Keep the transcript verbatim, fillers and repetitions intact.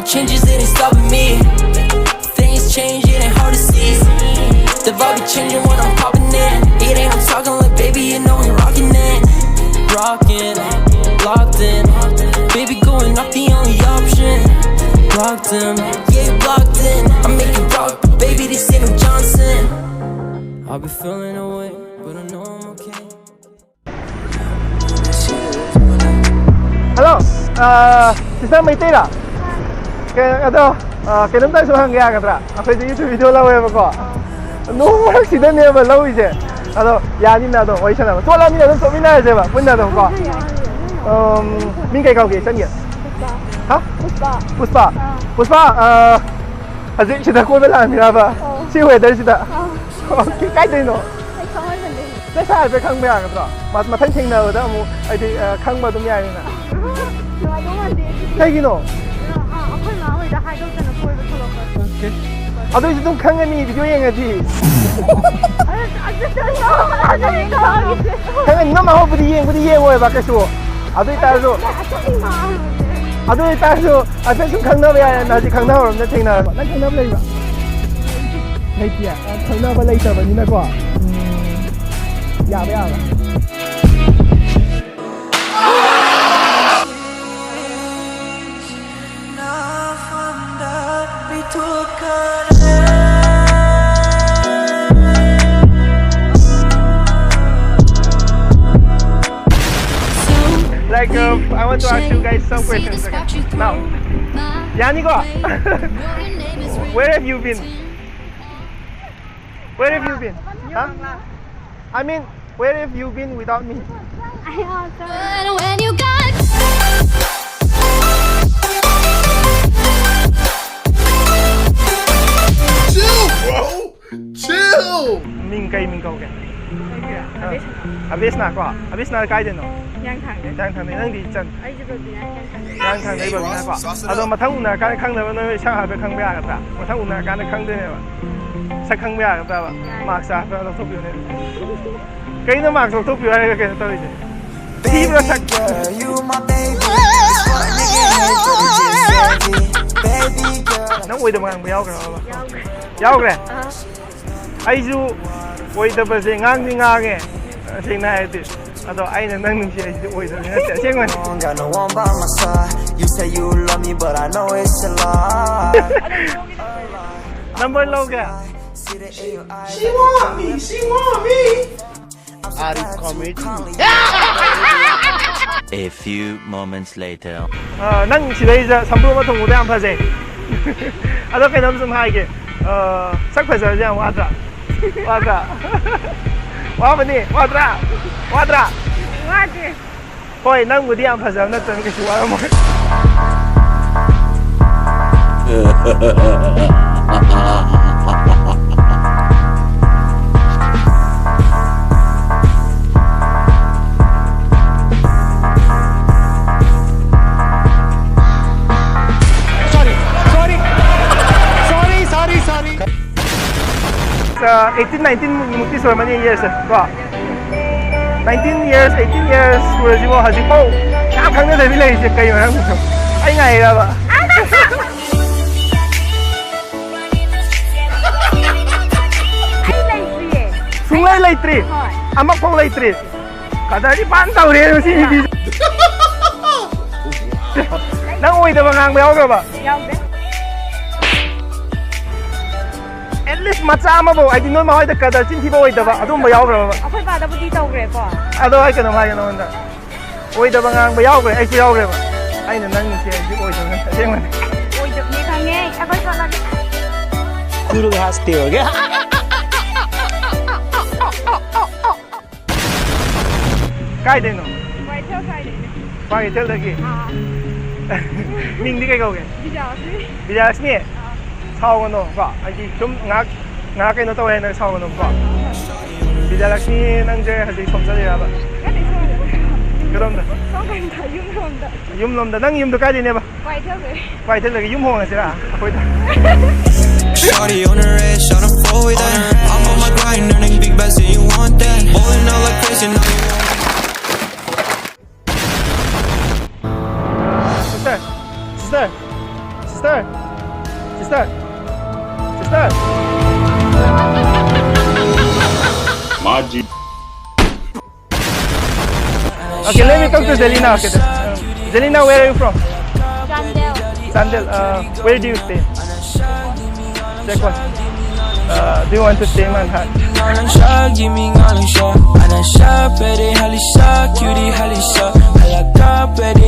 Changes, it ain't stopping me. Things change, it ain't hard to see. The vibe be changing when I'm popping in. It ain't, I'm talking like, baby, you know we rocking it. Rocking, locked in. Baby, going up, the only option. Locked in, yeah, you blocked in. I make it rock, baby, this ain't no Johnson. I'll be feeling away, but I know I'm okay. Hello, uh, sister ꯃꯩꯇꯩꯔꯥ? ꯀꯩ- ꯑꯗꯣ, ꯑ, ꯀꯩꯅꯣꯝꯇ ꯁꯨꯝ ꯍꯪꯒꯦ ꯌꯥꯒꯗ꯭ꯔꯥ? ꯑꯩꯈꯣꯏꯁꯦ YouTube video ꯂꯧꯋꯦꯕꯀꯣ, ꯅꯣꯡ ꯃꯔꯛꯁꯤꯗꯅꯦꯕ ꯂꯧꯔꯤꯁꯦ꯫ ꯑꯗꯣ ꯌꯥꯅꯤꯅ ꯑꯗꯨꯝ ꯋꯥꯔꯤ ꯁꯥꯟꯅꯕ, ꯆꯣꯠꯂꯕꯅꯤꯅ ꯑꯗꯨꯝ ꯆꯣꯠꯃꯤꯟꯅꯔꯁꯦꯕ ꯄꯨꯟꯅ ꯑꯗꯨꯝ ꯀꯣ꯫ ꯎꯝ, ꯃꯤꯡ ꯀꯩ ꯀꯧꯒꯦ ꯏꯆꯟꯒꯤ? ꯍꯥ? ꯄꯨꯁꯄꯥ꯫ ꯄꯨꯁꯄꯥ, ꯑ, ꯍꯧꯖꯤꯛ ꯁꯤꯗ ꯀꯣꯏꯕ ꯂꯥꯛꯑꯝꯃꯤꯔꯕ? ꯁꯤ weatherꯁꯤꯗ? Okay, ꯀꯥꯏꯗꯩꯅꯣ? ꯅꯪ ꯁꯛ ꯍꯥꯏꯐꯦꯠ ꯈꯪꯕ ꯌꯥꯒꯗ꯭ꯔꯣ? ꯃ- ꯃꯊꯪ ꯊꯦꯡꯅꯕꯗ ꯑꯃꯨꯛ ꯍꯥꯏꯗꯤ, ꯑ, ꯈꯪꯕ ꯑꯗꯨꯝ ꯌꯥꯏꯗꯅ꯫ ꯅꯨꯡꯉꯥꯏꯗꯧ ꯃꯥꯟꯗꯦ ꯑꯗꯨꯗꯤ꯫ ꯀꯩꯒꯤꯅꯣ? ꯑ, ꯑ, ꯑꯩꯈꯣꯏ ꯃꯥ ꯍꯣꯏꯗ ꯍꯥꯏꯗꯣꯛꯇꯅ ꯀꯣꯏꯕ ꯊꯣꯛꯂꯛꯄ꯫ Okay. ꯑꯗꯨꯏꯁꯨ ꯑꯗꯨꯝ ꯈꯪꯒꯅꯤ video ꯌꯦꯡꯉꯗꯤ꯫ ꯑꯗꯨ- ꯑꯗꯨ- ꯑꯗꯨ- ꯑꯗꯨ- ꯈꯪꯒꯅꯤ, ꯅꯪ ꯃꯥ ꯍꯣꯏꯕꯨꯗꯤ ꯌꯦꯡꯕꯨꯗꯤ ꯌꯦꯡꯉꯣꯏꯕ ꯀꯩꯁꯨ꯫ ꯑꯗꯨ ꯑꯣꯏꯇꯥꯔꯁꯨ, ꯑꯗꯨ ꯑꯣꯏꯇꯥꯔꯁꯨ ꯍꯥꯏꯐꯦꯠ ꯁꯨꯝ ꯈꯪꯅꯕ ꯌꯥꯏꯌꯦꯅ, ꯍꯧꯖꯤꯛ ꯈꯪꯅꯍꯧꯔꯕꯅꯤꯅ ꯊꯦꯡꯅꯔꯕ꯫ ꯅꯪ ꯈꯪꯅꯕ ꯂꯩꯕ꯭ꯔꯥ? ꯂꯩꯇꯦ꯫ ꯈꯪꯅꯕ ꯂꯩꯇꯕꯅꯤꯅꯀꯣ꯫ ꯎꯝ, ꯌꯥꯕ ꯌꯥꯕ꯫ Like, uh, I want to ask you guys some questions. Okay. Now, ꯌꯥꯅꯤꯀꯣ? Where have you been? Where have you been? Huh? I mean, where have you been without me? When you got Chill, bro. Chill. ꯃꯤꯡ ꯀꯩ ꯃꯤꯡ ꯀꯧꯒꯦ? ꯑꯕꯦꯁꯅꯥ ꯀꯣ? ꯑꯕꯦꯁꯅꯥ ꯀꯥꯏꯗꯩꯅꯣ? ꯍꯤꯌꯥꯡꯊꯥꯡꯗ꯫ ꯍꯤꯌꯥꯡꯊꯥꯡꯗꯩ꯫ ꯅꯪꯗꯤ ꯏꯆꯟ? ꯑꯩꯁꯦ ꯕꯕꯤꯅꯥ ꯍꯤꯌꯥꯡꯊꯥꯡꯗ꯫ ꯍꯤꯌꯥꯡꯊꯥꯡꯗꯩ ꯕꯕꯤꯅꯥ ꯀꯣ? ꯑꯗꯣ ꯃꯊꯪ ꯎꯅꯔꯀꯥꯟꯗ ꯈꯪꯅꯕ ꯅꯣꯏ ꯁꯛ ꯍꯥꯏꯐꯦꯠ ꯈꯪꯕ ꯌꯥꯒꯗ꯭ꯔꯥ? ꯃꯊꯪ ꯎꯅꯔꯀꯥꯟꯗ ꯈꯪꯗꯣꯏꯅꯦꯕ꯫ ꯁꯛ ꯈꯪꯕ ꯌꯥꯒꯗ꯭ꯔꯥꯕ? Mask ꯁꯦ ꯍꯥꯏꯐꯦꯠ ꯂꯧꯊꯣꯛꯄꯤꯌꯨꯅꯦ꯫ ꯀꯩꯅꯣ mask ꯂꯧꯊꯣꯛꯄꯤꯌꯨ ꯍꯥꯏꯔꯒ ꯀꯩꯅꯣ ꯇꯧꯔꯤꯁꯦ? ꯊꯤꯕ꯭ꯔꯥ ꯁꯛ? Girl, you my baby. This one nigga ain't dirty, just heavy. ꯅꯪ ꯑꯣꯏꯗꯕ ꯉꯥꯡꯕ ꯌꯥꯎꯈ꯭ꯔꯕ? ꯌꯥꯎꯈ꯭ꯔꯦ꯫ ꯌꯥꯎꯈ꯭ꯔꯦ? ꯑꯥ꯫ ꯑꯩꯁꯨ ꯑꯣꯏꯗꯕꯁꯦ ꯉꯥꯡꯗꯤ ꯉꯥꯡꯉꯦ, ꯇꯁꯦꯡꯅ ꯍꯥꯏꯔꯗꯤ꯫ ꯑꯗꯣ ꯑꯩꯅ ꯅꯪ ꯅꯨꯡꯁꯤ ꯍꯥꯏꯁꯤꯗꯤ ꯑꯣꯏꯗꯕꯗꯤ ꯅꯠꯇꯦ, ꯑꯁꯦꯡꯕꯅꯤ꯫ Got no one by my side. You say you love me, but I know it's a lie. Number ꯂꯧꯒꯦ? She want me, she want me. Are you comedy? A few moments later. ꯑ, ꯅꯪ ꯁꯤꯗꯩꯁꯤꯗ ꯁꯝꯕ꯭ꯔꯨ ꯑꯃ ꯊꯣꯡꯕꯗꯣ ꯌꯥꯝ ꯐꯖꯩ꯫ ꯑꯗꯣ ꯀꯩꯅꯣꯝ ꯁꯨꯝ ꯍꯥꯏꯒꯦ꯫ ꯑ, ꯁꯛ ꯐꯖꯕꯁꯦ ꯌꯥꯝ ꯋꯥꯗ꯭ꯔꯥ? ꯋꯥꯗ꯭ꯔꯥ? ꯋꯥꯕꯅꯤ, ꯋꯥꯗ꯭ꯔꯥ? ꯋꯥꯗ꯭ꯔꯥ? ꯋꯥꯗꯦ꯫ ꯍꯣꯏ, ꯅꯪꯕꯨꯗꯤ ꯌꯥꯝ ꯐꯖꯕ ꯅꯠꯇꯕꯅꯤ, ꯀꯩꯁꯨ ꯋꯥꯔꯝꯃꯣꯏ꯫ Sorry, sorry, sorry, sorry, sorry. ꯑ, eighteen, nineteen ꯃꯨꯛꯇꯤ ꯁꯨꯔꯝꯃꯅꯤ years ꯁꯦ, ꯀꯣ? Nineteen years, eighteen years ꯁꯨꯔꯁꯤꯕꯣ, ꯍꯧꯖꯤꯛꯐꯥꯎ ꯌꯥꯝ ꯈꯪꯅꯗꯕꯤ ꯂꯩꯔꯤꯁꯦ ꯀꯩ ꯃꯔꯝꯒꯤꯅꯣ? ꯑꯩ ꯉꯥꯏꯔꯕ? ꯑꯩ ꯂꯩꯇ꯭ꯔꯤꯌꯦ꯫ ꯁꯨꯡꯂꯩ ꯂꯩꯇ꯭ꯔꯤ? ꯍꯣꯏ꯫ ꯑꯃꯐꯥꯎ ꯂꯩꯇ꯭ꯔꯤ? ꯀꯗꯔꯗꯤ ꯐꯖꯅ ꯇꯧꯔꯦ ꯃꯁꯤ ꯅꯨꯄꯤꯁꯦ꯫ ꯅꯪ ꯑꯣꯏꯗꯕ ꯉꯥꯡꯕ ꯌꯥꯎꯈ꯭ꯔꯕ? ꯌꯥꯎꯗꯦ꯫ At least ꯃꯆꯥ ꯑꯃꯐꯥꯎ, ꯍꯥꯏꯗꯤ ꯅꯣꯏ ꯃꯥ ꯍꯣꯏꯗ ꯀꯗꯔ ꯆꯤꯟ ꯊꯤꯕ ꯑꯣꯏꯗꯕ, ꯑꯗꯨꯝꯕ ꯌꯥꯎꯈ꯭ꯔꯕ? ꯑꯩꯈꯣꯏ ꯄꯥꯗꯕꯨꯗꯤ ꯇꯧꯈ꯭ꯔꯦꯀꯣ꯫ ꯑꯗꯣ ꯑꯩ ꯀꯩꯅꯣꯝ ꯍꯥꯏꯒꯦ ꯅꯉꯣꯟꯗ, ꯑꯣꯏꯗꯕ ꯉꯥꯡꯕ ꯌꯥꯎꯈ꯭ꯔꯦ, ꯑꯩꯁꯨ ꯌꯥꯎꯈ꯭ꯔꯦꯕ꯫ ꯑꯩꯅ ꯅꯪ ꯅꯨꯡꯁꯤ ꯍꯥꯏꯕꯁꯤ ꯑꯣꯏꯗꯕ ꯅꯠꯇꯦ, ꯑꯁꯦꯡꯕꯅꯤ꯫ ꯑꯣꯏꯗꯕꯅꯤ ꯈꯪꯉꯦ, ꯑꯩꯈꯣꯏ ꯄꯥꯗꯕꯤ꯫ ꯀꯨꯔꯨ ꯍꯥꯁꯇꯦ ꯑꯣꯏꯒꯦ꯫ ꯀꯥꯏꯗꯩꯅꯣ? ꯀ꯭ꯋꯥꯀꯩꯊꯦꯜ ꯁ꯭ꯋꯥꯏꯗꯩꯅꯦ꯫ ꯀ꯭ꯋꯥꯀꯩꯊꯦꯜꯗꯒꯤ? ꯑꯥ꯫ ꯃꯤꯡꯗꯤ ꯀꯩ ꯀꯧꯒꯦ? ꯕꯤꯖꯌꯂꯛꯁꯃꯤ꯫ ꯕꯤꯖꯌꯂꯛꯁꯃꯤ? ꯑꯥ꯫ ꯁꯥꯎꯒꯅꯣ ꯀꯣ, ꯍꯥꯏꯗꯤ ꯁꯨꯝ ꯉꯥꯏꯍꯥꯛ, ꯉꯥꯏꯍꯥꯛ ꯀꯩꯅꯣ ꯇꯧꯋꯦꯅ ꯁꯥꯎꯒꯅꯣ ꯀꯣ꯫ ꯕꯤꯖꯌꯂꯛꯁꯃꯤ, ꯅꯪꯁꯦ ꯍꯧꯖꯤꯛ ꯁꯣꯝ ꯆꯠꯂꯤꯔꯕ? ꯅꯠꯇꯦ, ꯁꯣꯝꯗ꯫ ꯀꯗꯣꯝꯗ? ꯁꯣꯝ ꯀꯩꯅꯣ, ꯌꯨꯝ ꯂꯣꯝꯗ꯫ ꯌꯨꯝ ꯂꯣꯝꯗ꯫ ꯅꯪ ꯌꯨꯝꯗꯣ ꯀꯥꯏꯗꯩꯅꯦꯕ? ꯀ꯭ꯋꯥꯀꯩꯊꯦꯜꯗꯩ꯫ ꯀ꯭ꯋꯥꯀꯩꯊꯦꯜꯗꯒꯤ ꯌꯨꯝ ꯍꯣꯡꯉꯁꯤꯔꯥ ꯑꯩꯈꯣꯏꯗ? Shawty on the red, tryna fold with that. I'm on my grind, earning big bands, and you want that. Ballin' out like crazy, now you want Sister, sister, sister, Okay, let me talk to Zelina. Okay, then. Zelina, where are you from? Chandel. Chandel. Uh, where do you stay? Check one. Uh, do you want to stay Manhattan? Give me all the shot. And I shot pretty, highly shock, cutie, highly shock. I like that pretty,